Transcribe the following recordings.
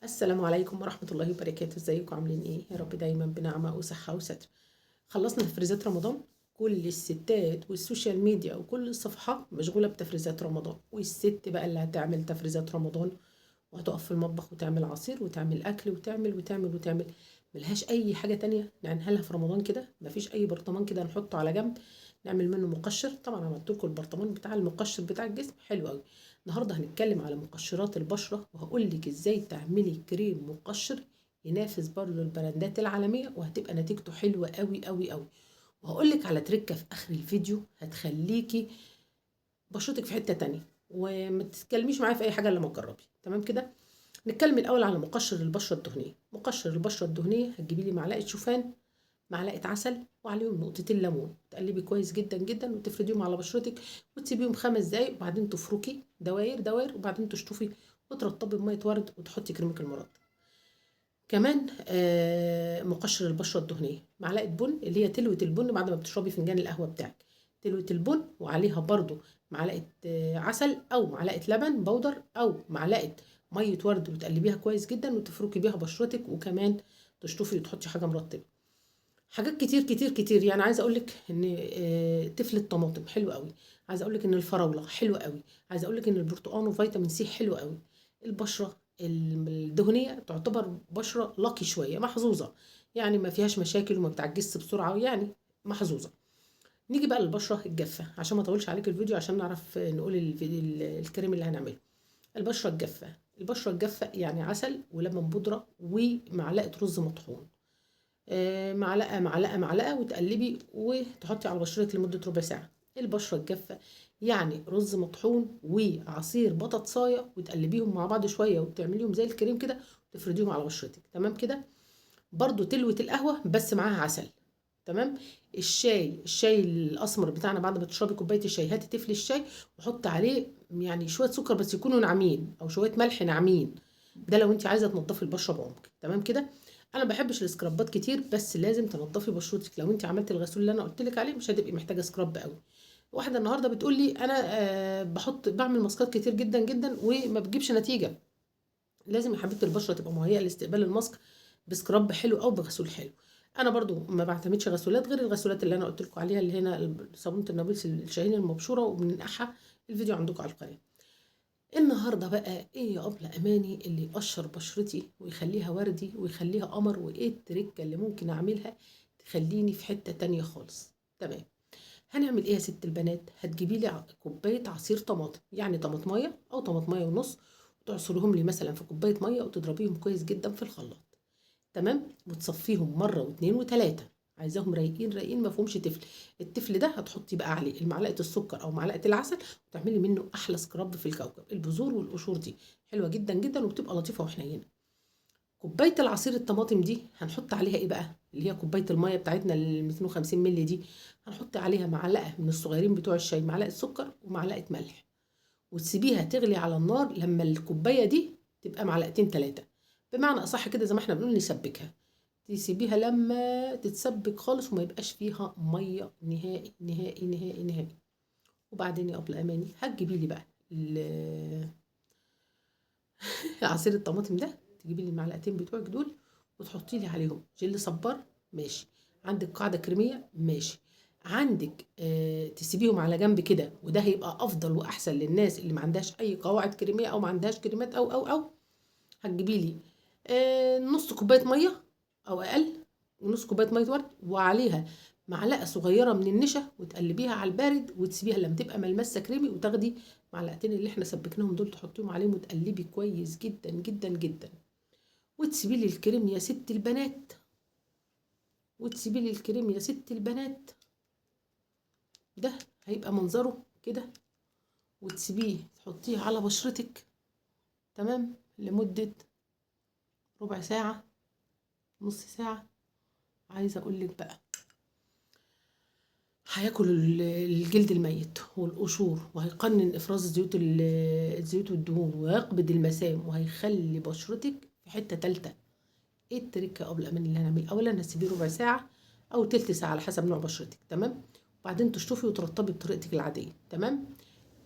السلام عليكم ورحمة الله وبركاته. ازيكم عاملين ايه؟ يا رب دايما بنعمة وصحة وستر. خلصنا تفريزات رمضان، كل الستات وال social media وكل الصفحات مشغولة بتفريزات رمضان، والست بقى اللي هتعمل تفريزات رمضان وهتقف في المطبخ وتعمل عصير وتعمل اكل وتعمل وتعمل وتعمل، ملهاش اي حاجة تانية نعملها لها في رمضان كده. مفيش اي برطمان كده نحطه على جنب نعمل منه مقشر. طبعا عملت لكم البرطمان بتاع المقشر بتاع الجسم حلو قوي. النهارده هنتكلم على مقشرات البشرة، وهقول لك ازاي تعملي كريم مقشر ينافس برضه البراندات العالمية، وهتبقى نتيجته حلوة قوي قوي قوي. وهقول لك على تركه في اخر الفيديو هتخليكي بشرتك في حتة تانية، وما تتكلميش معايا في اي حاجة الا لما تجربي. تمام كده؟ نتكلم الاول على مقشر البشرة الدهنية. مقشر البشرة الدهنية هتجيبي لي معلقه شوفان، معلقه عسل، وعليهم نقطتين ليمون، تقلبي كويس جدا جدا وتفرديهم على بشرتك وتسيبيهم 5 دقايق، وبعدين تفركي دواير دواير، وبعدين تشطفي وترطبي بميه ورد وتحطي كريمك المرطب. كمان مقشر البشرة الدهنية معلقه بن، اللي هي تلوه البن بعد ما بتشربي فنجان القهوة بتاعك، تلوه البن وعليها برضو معلقه عسل او معلقه لبن بودر او معلقه مية ورد، وتقلبيها كويس جدا وتفركي بيها بشرتك، وكمان تشطفي وتحطي حاجة مرطبه. حاجات كتير كتير كتير، يعني عايزه اقول لك ان تفل الطماطم حلو قوي، عايزه اقول لك ان الفراوله حلو قوي، عايزه اقول لك ان البرتقال وفيتامين سي حلو قوي. البشرة الدهنية تعتبر بشره lucky شوية، محظوظة يعني، ما فيهاش مشاكل وما بتعجزش بسرعة، يعني محظوظة. نيجي بقى للبشره الجافه، عشان ما اطولش عليك الفيديو عشان نعرف نقول الكريم اللي هنعمله. البشرة الجافه، البشرة الجافه يعني عسل ولبن بودره ومعلقة رز مطحون، معلقه معلقه معلقه، وتقلبي وتحطي على بشرتك لمدة ربع ساعة. البشرة الجافه يعني رز مطحون وعصير بطاطسايه، وتقلبيهم مع بعض شوية وتعمليهم زي الكريم كده وتفرديهم على بشرتك. تمام كده؟ برضو تلوه القهوة بس معاها عسل. تمام. الشاي الاسمر بتاعنا بعد ما تشربي كوباية الشاي هاتي تفلي الشاي وحطي عليه يعني شوية سكر بس يكونوا ناعمين، او شوية ملح ناعمين، ده لو انت عايزه تنضفي البشرة بعمق. تمام كده؟ انا ما بحبش السكرابات كتير، بس لازم تنضفي بشرتك. لو انت عملتي الغسول اللي انا قلت لك عليه مش هتبقي محتاجه scrub قوي. واحدة النهارده بتقول لي انا بعمل ماسكات كتير جدا جدا وما بتجيبش نتيجة. لازم يا حبيبتي البشرة تبقى مهيئة لاستقبال الماسك ب scrub حلو او بغسول حلو. انا برضو ما بعتمدش غسولات غير الغسولات اللي انا قلت لكم عليها، اللي هنا صابونه النابلس الشاهين المبشوره، وبننقعها. الفيديو عندكم على القناة. النهارده بقى ايه يا ابله اماني اللي يقشر بشرتي ويخليها وردي ويخليها قمر، وايه التركة اللي ممكن اعملها تخليني في حتة تانية خالص؟ تمام. هنعمل ايه يا ست البنات؟ هتجيبي لي كوباية عصير طماطم، يعني طماطميه او طماطميه ونص، وتعصريهم لي مثلا في كوباية مية وتضربيهم كويس جدا في الخلاط. تمام. وتصفيهم مرة واثنين وثلاثة، عايزاهم رايقين رايقين ما فيهمش تفل. التفل ده هتحطي بقى عليه المعلقة السكر او معلقه العسل وتعملي منه احلى scrub في الكوكب. البذور والقشور دي حلوة جدا جدا وبتبقى لطيفة وحنينه. كوباية العصير الطماطم دي هنحط عليها ايه بقى؟ اللي هي كوباية المية بتاعتنا ال 250 مللي دي، هنحط عليها معلقه من الصغيرين بتوع الشاي، معلقه سكر ومعلقة ملح، وتسيبيها تغلي على النار لما الكوباية دي تبقى معلقتين ثلاثة، بمعنى اصح كده زي ما احنا بنقول نسبكها. تسيبيها لما تتسبك خالص وما يبقاش فيها مية نهائي نهائي نهائي نهائي. وبعدين يا ابله اماني هتجيبي لي بقى عصير الطماطم ده، تجيبي لي المعلقتين بتوعك دول وتحطي لي عليهم جل صبار، ماشي. عندك قاعدة كريميه، ماشي. عندك تسيبيهم على جنب كده، وده هيبقى افضل واحسن للناس اللي ما عندهاش اي قواعد كريميه او ما عندهاش كريمات او او او. هتجيبي لي نص كوباية مية او اقل، ونص كوباية مية ورد، وعليها معلقه صغيرة من النشا، وتقلبيها على البارد وتسيبيها لما تبقى ملمسه كريمي، وتاخدي معلقتين اللي احنا سبكناهم دول تحطيهم عليهم وتقلبي كويس جدا جدا جدا، وتسيبي لي الكريم يا ست البنات، وتسيبي لي الكريم يا ست البنات. ده هيبقى منظره كده، وتسيبيه تحطيه على بشرتك. تمام. لمدة ربع ساعة نص ساعة. عايزه اقول لك بقى هياكل الجلد الميت والقشور، وهيقنن افراز الزيوت والدهون، ويقبض المسام، وهيخلي بشرتك في حتة تالتة. ايه التركة قبل امان اللي هنعمل؟ اولا هتسيبيه ربع ساعة او تلت ساعة على حسب نوع بشرتك. تمام. وبعدين تشطفي وترطبي بطريقتك العادية. تمام.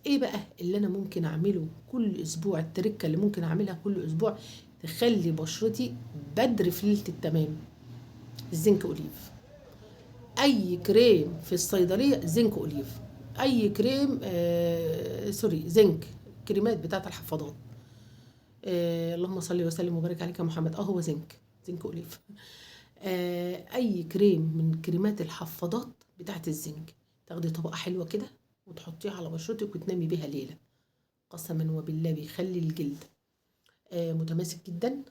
ايه بقى اللي انا ممكن اعمله كل اسبوع؟ التركة اللي ممكن اعملها كل اسبوع تخلي بشرتي بدر في ليلة التمام، الزنك اوليف. اي كريم في الصيدلية زنك اوليف، اي كريم sorry زنك، كريمات بتاعه الحفاضات. اللهم صل وسلم وبارك عليك يا محمد. هو زنك، زنك اوليف. اي كريم من كريمات الحفاضات بتاعه الزنك، تاخدي طبقه حلوة كده وتحطيها على بشرتك وتنامي بيها ليلة، قسما وبالله بيخلي الجلد متماسك جدا،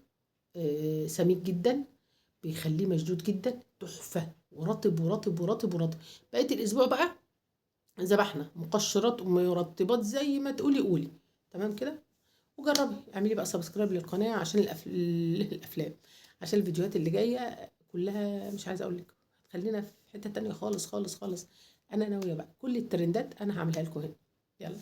سميك جدا، بيخليه مشدود جدا، تحفة، ورطب ورطب ورطب ورطب. بقية الاسبوع بقى ذبحنا مقشرات ومرطبات زي ما تقولي قولي. تمام كده؟ وجربي اعملي بقى subscribe للقناة عشان الافلام، عشان الفيديوهات اللي جاية كلها مش عايزه اقول لك هتخلينا في حتة تانية خالص خالص خالص. انا ناوية بقى كل الترندات انا هعملها لكم هنا. يلا.